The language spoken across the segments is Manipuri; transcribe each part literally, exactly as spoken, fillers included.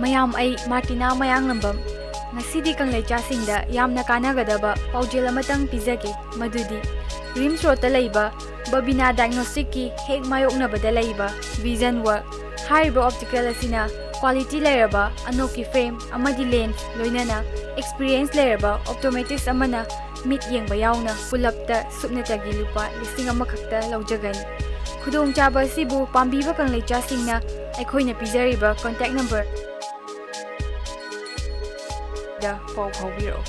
ꯃꯌꯥꯝ, ꯑꯩ ꯃꯥꯔꯇꯤꯅꯥ ꯃꯌꯥꯡꯂꯝꯕꯝ꯫ ꯉꯁꯤꯗꯤ ꯀꯪꯂꯩꯆꯥꯁꯤꯡꯗ ꯌꯥꯝꯅ ꯀꯥꯟꯅꯒꯗꯕ ꯄꯥꯎꯖꯦꯜ ꯑꯃꯇꯪ ꯄꯤꯖꯒꯦ, ꯃꯗꯨꯗꯤ ꯔꯤꯝꯁ ꯔꯣꯗꯇ ꯂꯩꯕ ꯕꯕꯤꯅꯥ ꯗꯥꯏꯒꯅꯣꯁꯇꯤꯛꯀꯤ ꯍꯦꯛ ꯃꯥꯌꯣꯛꯅꯕꯗ ꯂꯩꯕ ꯚꯤꯖꯟ ꯋꯥꯔꯜꯗ ꯍꯥꯏꯔꯤꯕ ꯑꯣꯞꯇꯤꯀꯦꯜ ꯑꯁꯤꯅ ꯀ꯭ꯋꯥꯂꯤꯇꯤ ꯂꯩꯔꯕ ꯑꯅꯣꯛꯀꯤ ꯐ꯭ꯔꯦꯝ ꯑꯃꯗꯤ ꯂꯦꯟꯁ, ꯂꯣꯏꯅꯅ ꯑꯦꯛꯁꯄꯤꯔꯤꯌꯦꯟꯁ ꯂꯩꯔꯕ ꯑꯣꯞꯇꯣꯃꯦꯇ꯭ꯔꯤꯁ ꯑꯃꯅ ꯃꯤꯠ ꯌꯦꯡꯕ ꯌꯥꯎꯅ ꯄꯨꯂꯞꯇ ꯁꯨꯞꯅꯇꯒꯤ ꯂꯨꯄꯥ ꯂꯤꯁꯤꯡ ꯑꯃꯈꯛꯇ ꯂꯧꯖꯒꯅꯤ꯫ ꯈꯨꯗꯣꯡꯆꯥꯕ ꯑꯁꯤꯕꯨ ꯄꯥꯝꯕꯤꯕ ꯀꯪꯂꯩꯆꯥꯁꯤꯡꯅ ꯑꯩꯈꯣꯏꯅ ꯄꯤꯖꯔꯤꯕ ꯀꯣꯟꯇꯦꯛ ꯅꯝꯕꯔ ꯗ ꯄꯥꯎ ꯐꯥꯎꯕꯤꯔꯛꯎ꯫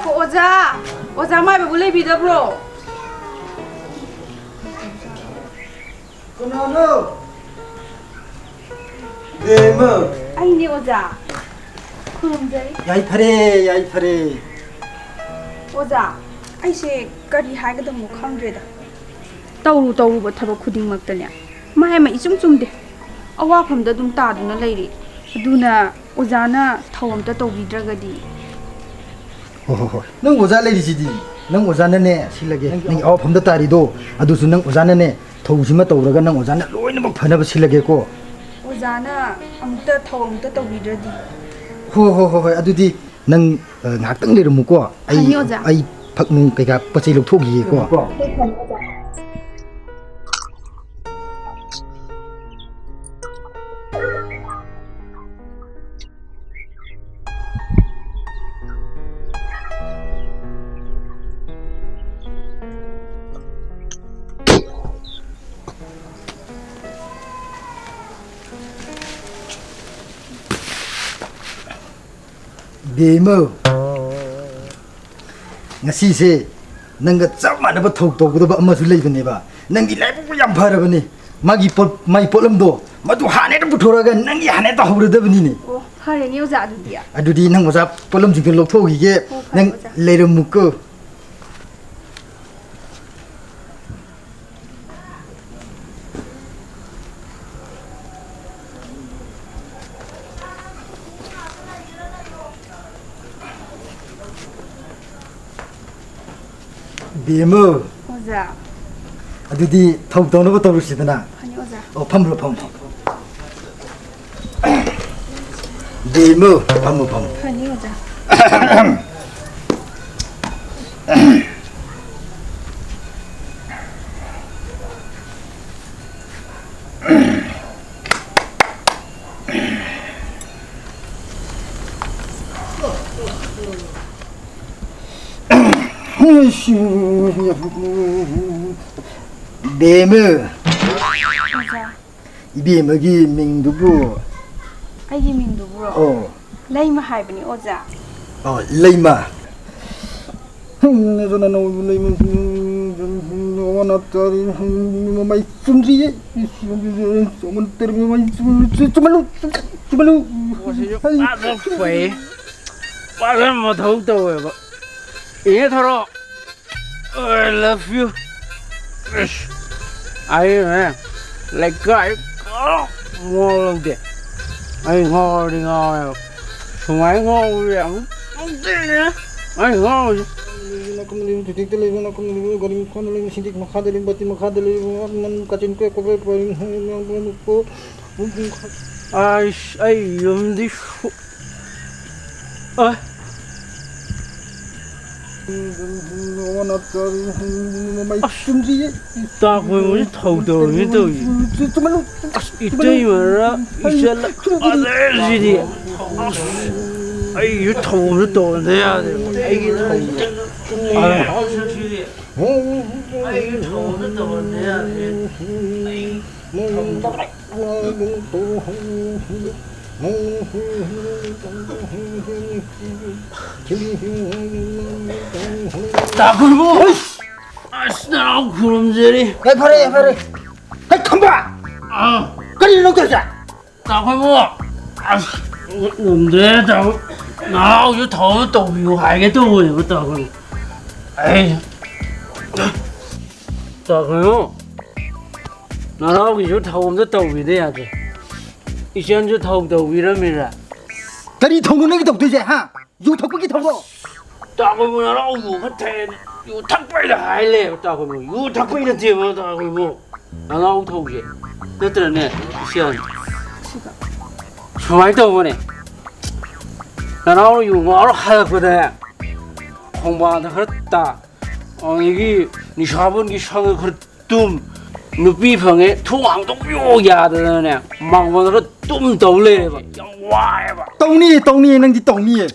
ꯑꯣꯖꯥ, ꯑꯣꯖꯥ ꯃꯥꯏꯕꯕꯨ ꯂꯩꯕꯤꯗꯕ꯭ꯔꯣ? ꯀꯅꯥꯅꯣ? ꯕꯦꯝꯃ꯫ ꯑꯩꯅꯦ ꯑꯣꯖꯥ꯫ ꯈꯨꯔꯨꯝꯖꯔꯤ꯫ ꯌꯥꯏꯐꯔꯦ, ꯌꯥꯏꯐꯔꯦ꯫ ꯑꯣꯖꯥ, ꯑꯩꯁꯦ ꯀꯔꯤ ꯍꯥꯏꯒꯗꯕꯅꯣ ꯈꯪꯗ꯭ꯔꯦꯗ꯫ ꯇꯧꯔꯨ ꯇꯧꯔꯨꯕ ꯊꯕꯛ ꯈꯨꯗꯤꯡꯃꯛꯇꯅꯦ ꯃꯥꯏ ꯑꯃ ꯏꯆꯨꯝ ꯆꯨꯝꯗꯦ꯫ ꯑꯋꯥꯐꯝꯗ ꯑꯗꯨꯝ ꯇꯥꯗꯨꯅ ꯂꯩꯔꯤ꯫ ꯑꯗꯨꯅ ꯑꯣꯖꯥꯅ ꯊꯧ ꯑꯝꯇ ꯇꯧꯕꯤꯗ꯭ꯔꯒꯗꯤ꯫ ꯍꯣꯏ, ꯍꯣꯏ, ꯍꯣꯏ꯫ ꯅꯪ ꯑꯣꯖꯥ ꯂꯩꯔꯤꯁꯤꯗꯤ꯫ ꯅꯪ ꯑꯣꯖꯥꯅꯅꯦ ꯁꯤꯜꯂꯒꯦ꯫ ꯅꯪꯒꯤ ꯅꯪꯒꯤ ꯑꯋꯥꯐꯝꯗ ꯇꯥꯔꯤꯗꯣ ꯑꯗꯨꯁꯨ ꯅꯪ ꯑꯣꯖꯥꯅꯅꯦ ꯊꯧꯁꯤꯃ ꯇꯧꯔꯒ ꯅꯪ ꯑꯣꯖꯥꯅ ꯂꯣꯏꯅꯃꯛ ꯐꯅꯕ ꯁꯤꯜꯂꯒꯦꯀꯣ꯫ ꯑꯣꯖꯥꯅ ꯑꯃꯨꯛꯇ ꯊꯧ ꯑꯃꯨꯛꯇ ꯇꯧꯕꯤꯗ꯭ꯔꯗꯤ꯫ ꯍꯣꯏ, ꯍꯣꯏ, ꯍꯣꯏ, ꯍꯣꯏ꯫ ꯑꯗꯨꯗꯤ ꯅꯪ, ꯑ, ꯉꯥꯏꯍꯥꯛꯇꯪ ꯂꯩꯔꯝꯃꯨꯀꯣ꯫ ꯑꯩ, ꯐꯅꯤ, ꯑꯣꯖꯥ꯫ ꯑꯩ ꯐꯛ ꯅꯨꯡ ꯀꯩꯀꯥ ꯄꯣꯠ ꯆꯩ ꯂꯧꯊꯣꯛꯈꯤꯒꯦꯀꯣ꯫ ꯍꯣꯏ, ꯐꯅꯤ, ꯑꯣꯖꯥ꯫ ꯕꯦꯝꯃ, ꯉꯁꯤꯁꯦ ꯅꯪꯒ ꯆꯞ ꯃꯥꯟꯅꯕ ꯊꯧ ꯇꯧꯒꯗꯕ ꯑꯃꯁꯨ ꯂꯩꯕꯅꯦꯕ꯫ ꯅꯪꯗꯤ ꯂꯥꯏꯕꯛ ꯌꯥꯝ ꯐꯔꯕꯅꯤ꯫ ꯃꯥꯒꯤ ꯄꯣꯠ, ꯃꯥꯒꯤ ꯄꯣꯠꯂꯝꯗꯣ ꯃꯗꯨ ꯍꯥꯟꯅ ꯍꯦꯛꯇ ꯄꯨꯊꯣꯔꯛꯑꯒ ꯅꯪꯒꯤ ꯍꯥꯟꯅ ꯍꯦꯛꯇ ꯍꯧꯔꯗꯕꯅꯤꯅꯦ꯫ ꯑꯣ, ꯐꯔꯦꯅꯦ ꯑꯣꯖꯥ, ꯑꯗꯨꯗꯤ꯫ ꯑꯗꯨꯗꯤ ꯅꯪ ꯑꯣꯖꯥ ꯄꯣꯠꯂꯝꯁꯤꯡꯗꯣ ꯂꯧꯊꯣꯛꯈꯤꯒꯦ꯫ ꯑꯣ, ꯐꯔꯦ, ꯅꯪ ꯑꯣꯖꯥ꯫ ꯂꯩꯔꯝꯃꯨꯀꯣ꯫ ꯕꯦꯝꯃ꯫ ꯑꯣꯖꯥ꯫ ꯑꯗꯨꯗꯤ ꯊꯧ ꯇꯧꯅꯕ ꯇꯧꯔꯁꯤꯗꯅ꯫ ꯐꯅꯤ, ꯑꯣꯖꯥ꯫ ꯑꯣ, ꯐꯝꯂꯣ, ꯐꯝꯂꯣ꯫ ꯕꯦꯝꯃ, ꯐꯝꯃꯣ, ꯐꯝꯃꯣ꯫ ꯐꯅꯤ, ꯑꯣꯖꯥ꯫ ꯕꯦꯝꯃ꯫ ꯑꯣꯖꯥ꯫ ꯏꯕꯦꯝꯃꯒꯤ ꯃꯤꯡꯗꯨꯕꯨ? ꯑꯩꯒꯤ ꯃꯤꯡꯗꯨꯕꯨꯔꯣ? ꯑꯣ꯫ ꯂꯩꯃ ꯍꯥꯏꯕꯅꯤ, ꯑꯣꯖꯥ꯫ ꯑꯣ, ꯂꯩꯃ꯫ ꯃꯃꯥꯏ ꯆꯨꯝꯗ꯭ꯔꯤꯌꯦ꯫ ꯆꯨꯝꯃꯜꯂꯨ, ꯆꯨꯝꯃꯜꯂꯨ꯫ ꯃꯁꯤꯁꯨ ꯐꯖꯅ ꯐꯩ꯫ ꯐꯖꯅ ꯃꯊꯧ ꯇꯧꯋꯦꯕ꯫ ꯏꯅꯦ ꯊꯣꯔꯣ꯫ I love you꯫ ꯏꯁ, ꯑꯩꯅꯦ ꯂꯩꯀꯥꯏ ꯀꯅꯥꯝ ꯃꯋꯥ ꯂꯧꯗꯦ꯫ ꯑꯩ ꯉꯥꯎꯔꯗꯤ ꯉꯥꯎꯔꯦꯕ꯫ ꯁꯨꯃꯥꯏꯅ ꯉꯥꯎꯕꯁꯦ ꯌꯥꯝ ꯄꯛꯇꯦꯅꯦ꯫ ꯑꯩ ꯉꯥꯎꯔꯤꯁꯦ꯫ ꯅꯥꯀꯟꯗ ꯂꯩꯕ, ꯇꯦꯛꯇ ꯂꯩꯕ, ꯅꯥꯀꯟꯗ ꯂꯩꯕ, ꯒꯥꯔꯤ ꯃꯈꯥꯗ ꯂꯩꯕ, ꯁꯤꯟꯗꯦꯛꯁ ꯃꯈꯥꯗ ꯂꯩꯕ, ꯕꯥꯇꯤ ꯃꯈꯥꯗ ꯂꯩꯕ, ꯅꯪ ꯀꯥꯆꯤꯟ ꯀꯣꯏ ꯀꯣꯏ ꯀꯣꯏ꯫ ꯑꯩꯁ, ꯑꯩ ꯌꯨꯝꯗꯤ ꯁꯨ-, ꯑ꯫ ꯑꯁ, ꯇꯥ ꯈꯣꯏꯕꯁꯤ ꯊꯧ ꯇꯧꯔꯝꯃꯤ ꯇꯧꯔꯤꯁꯤ꯫ ꯑꯁ, ꯏꯇꯩꯃꯔ ꯏꯆꯜꯂ ꯐꯖꯔꯁꯤꯗꯤ꯫ ꯑꯁ, ꯑꯩꯁꯨ ꯊꯧ ꯑꯝꯇ ꯇꯧꯍꯟꯗ ꯌꯥꯗꯦ꯫ ꯑꯩꯒꯤ ꯊꯧ꯫ ꯑꯩꯒꯤ ꯊꯧ ꯑꯝꯇ ꯇꯧꯍꯟꯗ ꯌꯥꯗꯦ꯫ ꯑꯩ ꯊꯧ꯫ ꯇꯥ ꯈꯣꯏꯕꯨ! ꯑꯁ, ꯅꯅꯥꯎ ꯈꯨꯔꯨꯝꯖꯔꯤ꯫ ꯌꯥꯏꯐꯔꯦ, ꯌꯥꯏꯐꯔꯦ꯫ ꯍꯩ, ꯈꯪꯕ꯭ꯔꯥ? ꯑꯥ꯫ ꯀꯔꯤꯅꯣ ꯅꯪ ꯇꯧꯔꯤꯁꯦ? ꯇꯥꯈꯣꯏꯕꯨ, ꯑꯁ, ꯉꯝꯗ꯭ꯔꯦ, ꯇꯥꯈꯣꯏ꯫ ꯅꯅꯥꯎꯁꯨ ꯊꯧ ꯑꯃ ꯇꯧꯕꯤꯌꯨ ꯍꯥꯏꯒꯦ ꯇꯧꯕꯅꯦꯕ, ꯇꯥꯈꯣꯏꯕꯨ꯫ ꯑꯩ, ꯇꯥꯈꯣꯏꯕꯨ, ꯅꯅꯥꯎꯒꯤꯁꯨ ꯊꯧ ꯑꯝꯇ ꯇꯧꯕꯤꯗ ꯌꯥꯗ꯭ꯔꯦ꯫ ꯏꯆꯟꯁꯨ ꯊꯧ ꯇꯧꯕꯤꯔꯝꯃꯤꯔ? ꯀꯔꯤ ꯊꯧꯅꯣ ꯅꯪꯒꯤ ꯇꯧꯗꯣꯏꯁꯦ, ꯍꯥ? ꯌꯨ ꯊꯛꯄꯒꯤ ꯊꯧꯔꯣ? ꯇꯥꯈꯣꯏꯕꯨ, ꯅꯅꯥꯎ ꯌꯨ ꯈꯔ ꯊꯛꯑꯦꯅ ꯌꯨ ꯊꯛꯄꯩꯗ ꯍꯥꯏ ꯂꯩꯕ, ꯇꯥꯈꯣꯏꯕꯨ꯫ ꯌꯨ ꯊꯛꯄꯩ ꯅꯠꯇꯦꯕ, ꯇꯥꯈꯣꯏꯕꯨ꯫ ꯅꯅꯥꯎ ꯊꯧꯁꯦ꯫ ꯅꯠꯇ꯭ꯔꯅꯦ, ꯏꯆꯟ? ꯁꯨꯃꯥꯏꯅ ꯇꯧꯕꯅꯦ꯫ ꯅꯅꯥꯎꯅ ꯌꯨ ꯉꯥꯎꯔ ꯍꯜꯂꯛꯄꯗꯅꯦ, ꯈꯣꯡꯕꯥꯟꯗ ꯈꯔ ꯇꯥ, ꯑꯗꯒꯤ ꯅꯤꯁꯥꯕꯟꯒꯤ ꯁꯪꯗ ꯈꯔ ꯇꯨꯝ, ꯅꯨꯄꯤ ꯐꯪꯉꯦ ꯊꯣꯡ ꯍꯥꯡꯗꯣꯛꯄꯤꯌꯣ ꯌꯥꯗꯗꯅꯅꯦ, ꯃꯥꯡꯒꯣꯟꯗ ꯈꯔ ꯇꯨꯝ ꯇꯧ ꯂꯩꯔꯦꯕ꯫ ꯌꯥꯝ ꯋꯥꯏꯑꯦꯕ꯫ ꯇꯧꯅꯤꯌꯦ, ꯇꯧꯅꯤꯌꯦ, ꯅꯪꯗꯤ ꯇꯧꯅꯤꯌꯦ꯫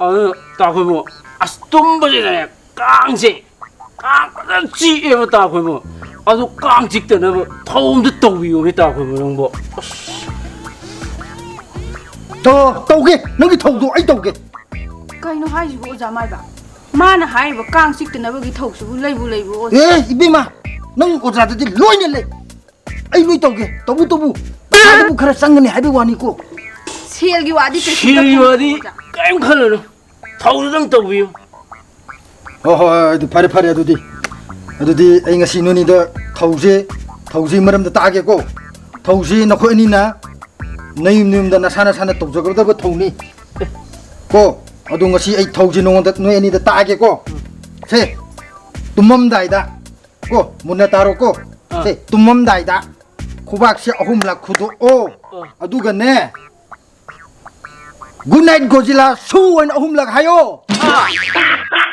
ꯑꯗꯨ ꯇꯥꯈꯣꯏꯕꯨ, ꯑꯁ, ꯇꯨꯝꯕꯁꯤꯗꯅꯦ, ꯀꯥꯡꯁꯦ, ꯀꯥꯡ ꯐꯖꯅ ꯆꯤꯛꯑꯦꯕ, ꯇꯥꯈꯣꯏꯕꯨ꯫ ꯑꯗꯨ ꯀꯥꯡ ꯆꯤꯛꯇꯅꯕ ꯊꯧ ꯑꯝꯇ ꯇꯧꯕꯤꯌꯣꯅꯦ, ꯇꯥꯈꯣꯏꯕꯨ, ꯅꯪꯕꯨ꯫ ꯑꯁ꯫ ꯇꯧ-, ꯇꯧꯒꯦ, ꯅꯪꯒꯤ ꯊꯧꯗꯣ ꯑꯩ ꯇꯧꯒꯦ꯫ ꯀꯩꯅꯣ ꯍꯥꯏꯁꯤꯕꯨ, ꯑꯣꯖꯥ ꯃꯥꯏꯕ? ꯃꯥꯅ ꯍꯥꯏꯔꯤꯕ ꯀꯥꯡ ꯆꯤꯛꯇꯅꯕꯒꯤ ꯊꯧꯁꯤꯕꯨ ꯂꯩꯕꯨ ꯂꯩꯕ꯭ꯔꯣ, ꯑꯣꯖꯥ? ꯑꯦ, ꯏꯕꯦꯝꯃ, ꯅꯪ ꯑꯣꯖꯥꯗꯗꯤ ꯂꯣꯏꯅ ꯂꯩ꯫ ꯑꯩ ꯂꯣꯏ ꯇꯧꯒꯦ꯫ ꯇꯧꯕꯨ ꯇꯧꯕꯨ, ꯄꯩꯁꯥꯗꯨꯕꯨ ꯈꯔ ꯆꯪꯒꯅꯤ ꯍꯥꯏꯕꯒꯤ ꯋꯥꯅꯤꯀꯣ꯫ ꯁꯦꯜꯒꯤ ꯋꯥꯗꯤ ꯀꯩꯁꯨ ꯁꯦꯜꯒꯤ ꯈꯜꯂꯨꯅꯨ, ꯋꯥꯗꯤ ꯑꯣꯖꯥ꯫ ꯀꯔꯤꯝ ꯈꯜꯂꯨꯅꯨ꯫ ꯊꯧꯗꯨꯗꯪ ꯇꯧꯕꯤꯌꯨ꯫ ꯍꯣꯏ, ꯍꯣꯏ, ꯍꯣꯏ, ꯑꯗꯨ ꯐꯔꯦ, ꯐꯔꯦ, ꯑꯗꯨꯗꯤ꯫ ꯑꯗꯨꯗꯤ ꯑꯩ ꯉꯁꯤ ꯅꯣꯏꯅꯤꯗ ꯊꯧꯁꯦ, ꯊꯧꯁꯦ ꯃꯔꯝꯗ ꯇꯥꯛꯑꯒꯦꯀꯣ꯫ ꯊꯧꯁꯦ ꯅꯈꯣꯏ ꯑꯅꯤꯅ ꯅꯌꯨꯝ ꯅꯌꯨꯝꯗ ꯅꯁꯥ ꯅꯁꯥꯅ ꯇꯧꯖꯒꯗꯕ ꯊꯧꯅꯤ꯫ ꯀꯣ, ꯑꯗꯨ ꯉꯁꯤ ꯑꯩ ꯊꯧꯁꯦ ꯅꯉꯣꯟꯗ, ꯅꯣꯏ ꯑꯅꯤꯗ ꯇꯥꯛꯑꯒꯦꯀꯣ꯫ ꯁꯦ, ꯇꯨꯝꯃꯝꯗꯥꯏꯗ ꯀꯣ, ꯃꯨꯟꯅ ꯇꯥꯔꯣꯀꯣ꯫ ꯑꯥ꯫ ꯁꯦ, ꯇꯨꯝꯃꯝꯗꯥꯏꯗ ꯈꯨꯕꯥꯛꯁꯦ ꯑꯍꯨꯝꯂꯛ ꯈꯨꯗꯣꯛꯑꯣ꯫ ꯑꯥ꯫ ꯑꯗꯨꯒꯅꯦ, "Good night, Godzilla, ꯁꯨ" ꯍꯥꯏꯅ ꯑꯍꯨꯝꯂꯛ ꯍꯥꯏꯌꯣ꯫ ꯑꯥ꯫